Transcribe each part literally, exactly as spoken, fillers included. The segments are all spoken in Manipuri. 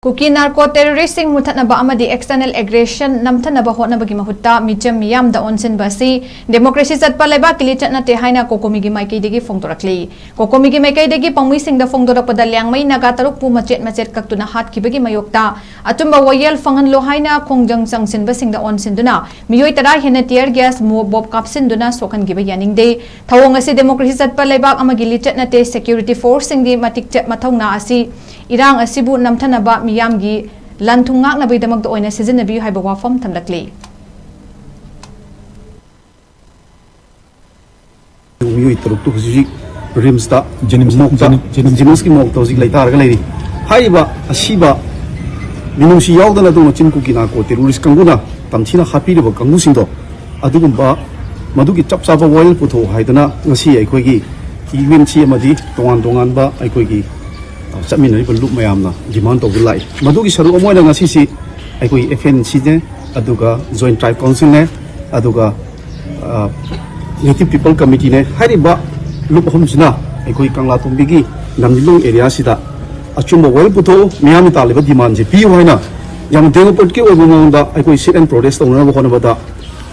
ꯀꯨꯀꯤ ꯅꯥꯔꯀꯣ ꯇꯦꯔꯣꯔꯤꯁꯁꯤꯡ ꯃꯨꯊꯠꯅꯕ ꯑꯃꯗꯤ external aggression ꯅꯝꯊꯅꯕ ꯍꯣꯠꯅꯕꯒꯤ ꯃꯍꯨꯠꯇ ꯃꯤꯆꯝ ꯃꯤꯌꯥꯝꯗ ꯑꯣꯟꯁꯤꯟꯕ ꯑꯁꯤ ꯗꯦꯃꯣꯀ꯭ꯔꯦꯁꯤ ꯆꯠꯄ ꯂꯩꯕꯥꯛꯀꯤ ꯂꯤꯆꯠ ꯅꯠꯇꯦ ꯍꯥꯏꯅ ꯀꯣꯀꯣꯃꯤꯒꯤ ꯃꯥꯏꯀꯩꯗꯒꯤ ꯐꯣꯡꯗꯣꯔꯛꯂꯤ꯫ ꯀꯣꯀꯣꯃꯤꯒꯤ ꯃꯥꯏꯀꯩꯗꯒꯤ ꯄꯥꯎꯃꯤꯁꯤꯡꯗ ꯐꯣꯡꯗꯣꯔꯛꯄꯗ, ꯂꯤꯌꯥꯡꯃꯩ ꯅꯥꯒꯥ ꯇꯔꯨꯛꯄꯨ ꯃꯆꯦꯠ ꯃꯆꯦꯠ ꯀꯛꯇꯨꯅ ꯍꯥꯠꯈꯤꯕꯒꯤ ꯃꯥꯌꯣꯛꯇ ꯑꯆꯨꯝꯕ ꯋꯥꯌꯦꯜ ꯐꯪꯍꯜꯂꯣ ꯍꯥꯏꯅ ꯈꯣꯡꯖꯪ ꯆꯪꯁꯤꯟꯕꯁꯤꯡꯗ ꯑꯣꯟꯁꯤꯟꯗꯨꯅ ꯃꯤꯑꯣꯏ ꯇꯔꯥ ꯍꯦꯟꯅ tear gas, ꯃꯣꯞ ꯕꯣꯞ ꯀꯥꯞꯁꯤꯟꯗꯨꯅ ꯁꯣꯛꯍꯟꯈꯤꯕ ꯌꯥꯅꯤꯡꯗꯦ꯫ ꯊꯧꯑꯣꯡ ꯑꯁꯤ ꯗꯦꯃꯣꯀ꯭ꯔꯦꯁꯤ ꯆꯠꯄ ꯂꯩꯕꯥꯛ ꯑꯃꯒꯤ ꯂꯤꯆꯠ ꯅꯠꯇꯦ꯫ Security forceꯁꯤꯡꯒꯤ ꯃꯇꯤꯛ ꯆ-, ꯃꯊꯧꯅꯥ ꯑꯁꯤ ꯏꯔꯥꯡ ꯑꯁꯤꯕꯨ ꯅꯝꯊꯅꯕ, ꯃꯤꯌꯥꯝꯒꯤ ꯂꯟ ꯊꯨꯝ ꯉꯥꯛꯅꯕꯒꯤꯗꯃꯛꯇ ꯑꯣꯏꯅ ꯁꯤꯖꯤꯟꯅꯕꯤꯌꯨ ꯍꯥꯏꯕ ꯋꯥꯐꯝ ꯊꯝꯂꯛꯂꯤ꯫ ꯃꯤꯑꯣꯏ ꯇꯔꯨꯛꯇꯨ ꯍꯧꯖꯤꯛ ꯍꯧꯖꯤꯛ ꯔꯤꯝꯁꯇ, ꯖꯦꯅꯤꯝꯁ, ꯃꯣꯛꯇ, ꯖꯦꯅꯤꯝꯁ, ꯖꯦꯅꯤꯝꯁ꯫ ꯖꯦꯅꯤꯝꯁꯀꯤ ꯃꯣꯛꯇ ꯍꯧꯖꯤꯛ ꯂꯩꯇꯥꯔꯒ ꯂꯩꯔꯤ꯫ ꯍꯥꯏꯔꯤꯕ ꯑꯁꯤꯕ ꯃꯤꯅꯨꯡꯁꯤ ꯌꯥꯎꯗꯅ ꯑꯗꯨꯝ ꯆꯤꯟ ꯀꯨꯀꯤ ꯅꯥꯔꯀꯣ ꯇꯦꯔꯣꯔꯤꯁ ꯀꯥꯡꯕꯨꯅ ꯇꯝꯊꯤꯅ ꯍꯥꯠꯄꯤꯔꯤꯕ ꯀꯥꯡꯕꯨꯁꯤꯡꯗꯣ, ꯑꯗꯨꯒꯨꯝꯕ ꯃꯗꯨꯒꯤ ꯆꯞ ꯆꯥꯕ ꯋꯥꯌꯦꯜ ꯄꯨꯊꯣꯛꯎ ꯍꯥꯏꯗꯅ ꯉꯁꯤ ꯑꯩꯈꯣꯏꯒꯤ ꯌꯨ ꯑꯦꯟ ꯁꯤ ꯑꯃꯗꯤ ꯇꯣꯉꯥꯟ ꯇꯣꯉꯥꯟꯕ ꯑꯩꯈꯣꯏꯒꯤ, ꯑ, ꯆꯠꯃꯤꯟꯅꯔꯤꯕ ꯂꯨꯞ ꯃꯌꯥꯝꯅ demand ꯇꯧꯗꯨꯅ ꯂꯥꯛꯏ꯫ ꯃꯗꯨꯒꯤ ꯁꯔꯨꯛ ꯑꯃ ꯑꯣꯏꯅ ꯉꯁꯤꯁꯤ ꯑꯩꯈꯣꯏ ꯑꯦꯐ ꯑꯦꯟ ꯁꯤꯅꯦ, ꯑꯗꯨꯒ Joint Tribe Councilꯅꯦ, ꯑꯗꯨꯒ, ꯑ, Native People Committeeꯅꯦ꯫ ꯍꯥꯏꯔꯤꯕ ꯂꯨꯞ ꯑꯍꯨꯝꯁꯤꯅ ꯑꯩꯈꯣꯏ ꯀꯪꯂꯥꯇꯣꯡꯕꯤꯒꯤ ꯅꯝꯖꯤꯂꯣꯡ areaꯁꯤꯗ ꯑꯆꯨꯝꯕ ꯋꯥꯌꯦꯜ ꯄꯨꯊꯣꯛꯎ, ꯃꯤꯌꯥꯝꯅ ꯇꯥꯜꯂꯤꯕ demandꯁꯦ ꯄꯤꯌꯨ ꯍꯥꯏꯅ ꯌꯥꯝ democraticꯀꯤ ꯑꯣꯏꯕ ꯃꯑꯣꯡꯗ ꯑꯩꯈꯣꯏ sit and protest ꯇꯧꯅꯅꯕ ꯍꯣꯠꯅꯕꯗ,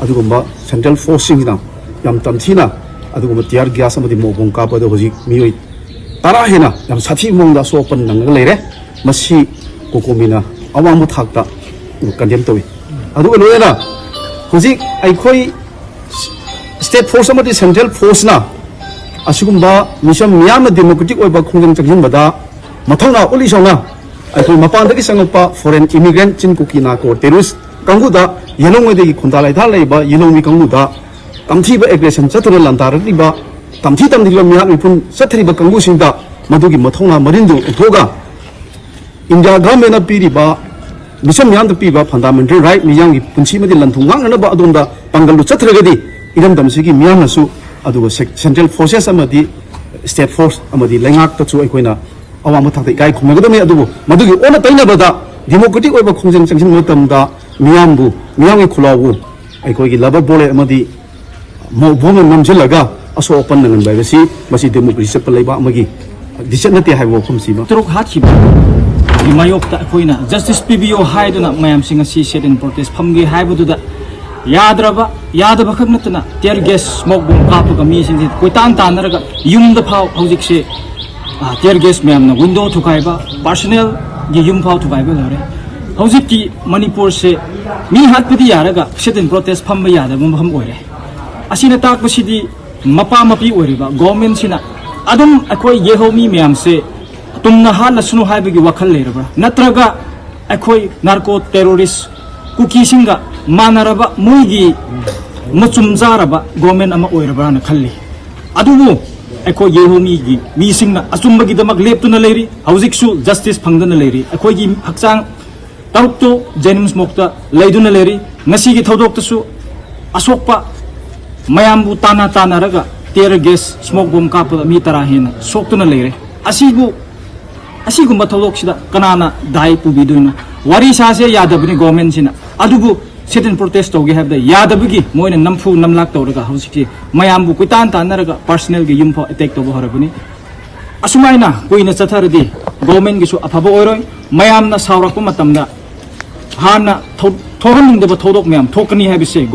ꯑꯗꯨꯒꯨꯝꯕ central forceꯁꯤꯡꯁꯤꯅ ꯌꯥꯝ ꯇꯝꯊꯤꯅ ꯑꯗꯨꯒꯨꯝꯕ tear gas ꯑꯃꯗꯤ ꯃꯣꯞ ꯕꯣꯝ ꯀꯥꯞꯄꯗ ꯍꯧꯖꯤꯛ ꯃꯤꯑꯣꯏ ꯇꯔꯥ ꯍꯦꯟꯅ ꯌꯥꯝ ꯁꯥꯊꯤꯕ ꯃꯑꯣꯡꯗ ꯑꯁꯣꯛ ꯑꯄꯟ ꯅꯪꯉꯒ ꯂꯩꯔꯦ꯫ ꯃꯁꯤ ꯀꯣꯀꯣꯃꯤꯅ ꯑꯋꯥꯡꯕ ꯊꯥꯛꯇ condemn ꯇꯧꯏ꯫ ꯑꯗꯨꯒ ꯂꯣꯏꯅꯅ ꯍꯧꯖꯤꯛ ꯑꯩꯈꯣꯏ state force ꯑꯃꯗꯤ central forceꯅ ꯑꯁꯤꯒꯨꯝꯕ ꯃꯤꯆꯝ ꯃꯤꯌꯥꯝꯅ democratic ꯑꯣꯏꯕ ꯈꯣꯡꯖꯪ ꯆꯪꯁꯤꯟꯕꯗ ꯃꯊꯧꯅꯥ ꯎꯠꯂꯤ ꯁꯣꯛꯅ ꯑꯩꯈꯣꯏ ꯃꯄꯥꯟꯗꯒꯤ ꯆꯪꯂꯛꯄ foreign immigrant ꯆꯤꯟ ꯀꯨꯀꯤ ꯅꯥꯔꯀꯣ terrorist ꯀꯥꯡꯕꯨꯗ ꯌꯦꯂꯣꯡꯉꯩꯗꯒꯤ ꯈꯨꯟꯗꯥ ꯂꯩꯊꯥ ꯂꯩꯕ ꯌꯦꯂꯣꯡꯃꯤ ꯀꯥꯡꯕꯨꯗ ꯇꯝꯊꯤꯕ aggression ꯆꯠꯇꯨꯅ ꯂꯥꯟꯗꯥꯔꯛꯂꯤꯕ, ꯇꯝꯊꯤ ꯇꯝꯊꯤꯕ ꯃꯤꯍꯥꯠ ꯃꯤꯄꯨꯟ ꯆꯠꯊꯔꯤꯕ ꯀꯥꯡꯕꯨꯁꯤꯡꯗ ꯃꯗꯨꯒꯤ ꯃꯊꯧꯅꯥ ꯃꯔꯤꯟꯗꯨ ꯎꯠꯊꯣꯛꯑꯒ ꯏꯟꯗꯤꯌꯥ ꯒꯚꯔꯟꯃꯦꯟꯅ ꯄꯤꯔꯤꯕ ꯃꯤꯆꯝ ꯃꯤꯌꯥꯝꯗ ꯄꯤꯕ fundamental right, ꯃꯤꯌꯥꯝꯒꯤ ꯄꯨꯟꯁꯤ ꯑꯃꯗꯤ ꯂꯟ ꯊꯨꯝ ꯉꯥꯛꯅꯅꯕ ꯑꯗꯣꯝꯗ ꯄꯥꯡꯒꯜꯗꯨ ꯆꯠꯇ꯭ꯔꯒꯗꯤ ꯏꯔꯝꯗꯝꯁꯤꯒꯤ ꯃꯤꯌꯥꯝꯅꯁꯨ ꯑꯗꯨꯒ ꯁꯦ-, central forces ꯑꯃꯗꯤ state force ꯑꯃꯗꯤ ꯂꯩꯉꯥꯛꯇꯁꯨ ꯑꯩꯈꯣꯏꯅ ꯑꯋꯥꯡꯕ ꯊꯥꯛꯇ ꯏꯀꯥꯏ ꯈꯨꯝꯅꯒꯗꯕꯅꯤ꯫ ꯑꯗꯨꯕꯨ ꯃꯗꯨꯒꯤ ꯑꯣꯟꯅ ꯇꯩꯅꯕꯗ democratic ꯑꯣꯏꯕ ꯈꯣꯡꯖꯪ ꯆꯪꯁꯤꯟꯕ ꯃꯇꯝꯗ ꯃꯤꯌꯥꯝꯕꯨ, ꯃꯤꯌꯥꯝꯒꯤ ꯈꯨꯜꯂꯥꯎꯕꯨ ꯑꯩꯈꯣꯏꯒꯤ rubber bullet ꯑꯃꯗꯤ ꯃꯣ-, ꯕꯣꯝꯅ ꯅꯝꯁꯤꯜꯂꯒ ꯑꯁꯣꯛ ꯑꯄꯟ ꯅꯪꯍꯟꯕ ꯍꯥꯏꯕꯁꯤ ꯃꯁꯤ democracy ꯆꯠꯄ ꯂꯩꯕꯥꯛ ꯑꯃꯒꯤ ꯂꯤꯆꯠ ꯅꯠꯇꯦ ꯍꯥꯏꯕ ꯋꯥꯐꯝꯁꯤꯃ꯫ ꯇꯔꯨꯛ ꯍꯥꯠꯈꯤꯕ꯫ ꯃꯥꯌꯣꯛꯇ ꯑꯩꯈꯣꯏꯅ ꯖꯁꯇꯤꯁ ꯄꯤꯕꯤꯌꯣ ꯍꯥꯏꯗꯨꯅ ꯃꯌꯥꯝꯁꯤ ꯉꯁꯤ sit-in protest ꯐꯝꯒꯦ ꯍꯥꯏꯕꯗꯨꯗ ꯌꯥꯗ꯭ꯔꯕ, ꯌꯥꯗꯕ ꯈꯛ ꯅꯠꯇꯅ tear gas, smoke bomb ꯀꯥꯞꯄꯒ ꯃꯤꯁꯤꯡꯁꯤ ꯀꯣꯏꯇꯥꯟ ꯇꯥꯟꯅꯔꯒ ꯌꯨꯝꯗ ꯐꯥꯎ ꯍꯧꯖꯤꯛꯁꯦ tear gas ꯃꯌꯥꯝꯅ window ꯊꯨꯒꯥꯏꯕ, personal ꯒꯤ ꯌꯨꯝ ꯐꯥꯎ ꯊꯨꯒꯥꯏꯕ ꯂꯩꯔꯦ꯫ ꯍꯧꯖꯤꯛꯀꯤ ꯃꯅꯤꯄꯨꯔꯁꯦ ꯃꯤ ꯍꯥꯠꯄꯗꯤ ꯌꯥꯔꯒ sit-in protest ꯐꯝꯕ ꯌꯥꯗꯕ ꯃꯐꯝ ꯑꯣꯏꯔꯦ꯫ ꯑꯁꯤꯅ ꯇꯥꯛꯄꯁꯤꯗꯤ ꯃꯄꯥ ꯃꯄꯤ ꯑꯣꯏꯔꯤꯕ government ꯁꯤꯅ ꯑꯗꯨꯝ ꯑꯩꯈꯣꯏ ꯌꯦꯍꯧꯃꯤ ꯃꯌꯥꯝꯁꯦ ꯇꯨꯝꯅ ꯍꯥꯠꯂꯁꯅꯨ ꯍꯥꯏꯕꯒꯤ ꯋꯥꯈꯜ ꯂꯩꯔꯕ꯭ꯔꯥ, ꯅꯠꯇ꯭ꯔꯒ ꯑꯩꯈꯣꯏ narco terrorist ꯀꯨꯀꯤꯁꯤꯡꯒ ꯃꯥꯟꯅꯔꯕ, ꯃꯣꯏꯒꯤ ꯃꯆꯨꯝ ꯆꯥꯔꯕ government ꯑꯃ ꯑꯣꯏꯔꯕ꯭ꯔꯥꯅ ꯈꯜꯂꯤ꯫ ꯑꯗꯨꯕꯨ ꯑꯩꯈꯣꯏ ꯌꯦꯍꯧꯃꯤꯒꯤ ꯃꯤꯁꯤꯡꯅ ꯑꯆꯨꯝꯕꯒꯤꯗꯃꯛ ꯂꯦꯞꯇꯨꯅ ꯂꯩꯔꯤ꯫ ꯍꯧꯖꯤꯛꯁꯨ justice ꯐꯪꯗꯅ ꯂꯩꯔꯤ꯫ ꯑꯩꯈꯣꯏꯒꯤ ꯍꯛꯆꯥꯡ ꯇꯔꯨꯛꯇꯨ JNIMS ꯃꯣꯛꯇ ꯂꯩꯗꯨꯅ ꯂꯩꯔꯤ꯫ ꯉꯁꯤꯒꯤ ꯊꯧꯗꯣꯛꯇꯁꯨ ꯑꯁꯣꯛꯄ ꯃꯌꯥꯝꯕꯨ ꯇꯥꯟꯅ ꯇꯥꯟꯅꯔꯒ tear gas, smoke bomb ꯀꯥꯞꯄꯗ ꯃꯤ ꯇꯔꯥ ꯍꯦꯟꯅ ꯁꯣꯛꯇꯨꯅ ꯂꯩꯔꯦ꯫ ꯑꯁꯤꯕꯨ, ꯑꯁꯤꯒꯨꯝꯕ ꯊꯧꯗꯣꯛꯁꯤꯗ ꯀꯅꯥꯅ ꯗꯥꯏ ꯄꯨꯕꯤꯗꯣꯏꯅꯣ? ꯋꯥꯔꯤ ꯁꯥꯁꯦ ꯌꯥꯗꯕꯅꯤ government ꯁꯤꯅ, ꯑꯗꯨꯕꯨ sit-in protest ꯇꯧꯒꯦ ꯍꯥꯏꯕꯗ ꯌꯥꯗꯕꯒꯤ ꯃꯣꯏꯅ ꯅꯝꯐꯨ ꯅꯝꯂꯥꯛ ꯇꯧꯔꯒ ꯍꯧꯖꯤꯛꯁꯤ ꯃꯌꯥꯝꯕꯨ ꯀꯣꯏꯇꯥꯟ ꯇꯥꯟꯅꯔꯒ personal ꯒꯤ ꯌꯨꯝ ꯐꯥꯎ attack ꯇꯧꯕ ꯍꯧꯔꯕꯅꯤ꯫ ꯑꯁꯨꯃꯥꯏꯅ ꯀꯨꯏꯅ ꯆꯠꯊꯔꯗꯤ government ꯒꯤꯁꯨ ꯑꯐꯕ ꯑꯣꯏꯔꯣꯏ꯫ ꯃꯌꯥꯝꯅ ꯁꯥꯎꯔꯛꯄ ꯃꯇꯝꯗ ꯍꯥꯟꯅ ꯊꯣꯛꯍꯟꯅꯤꯡꯗꯕ ꯊꯧꯗꯣꯛ ꯃꯌꯥꯝ ꯊꯣꯛꯀꯅꯤ ꯍꯥꯏꯕꯁꯦ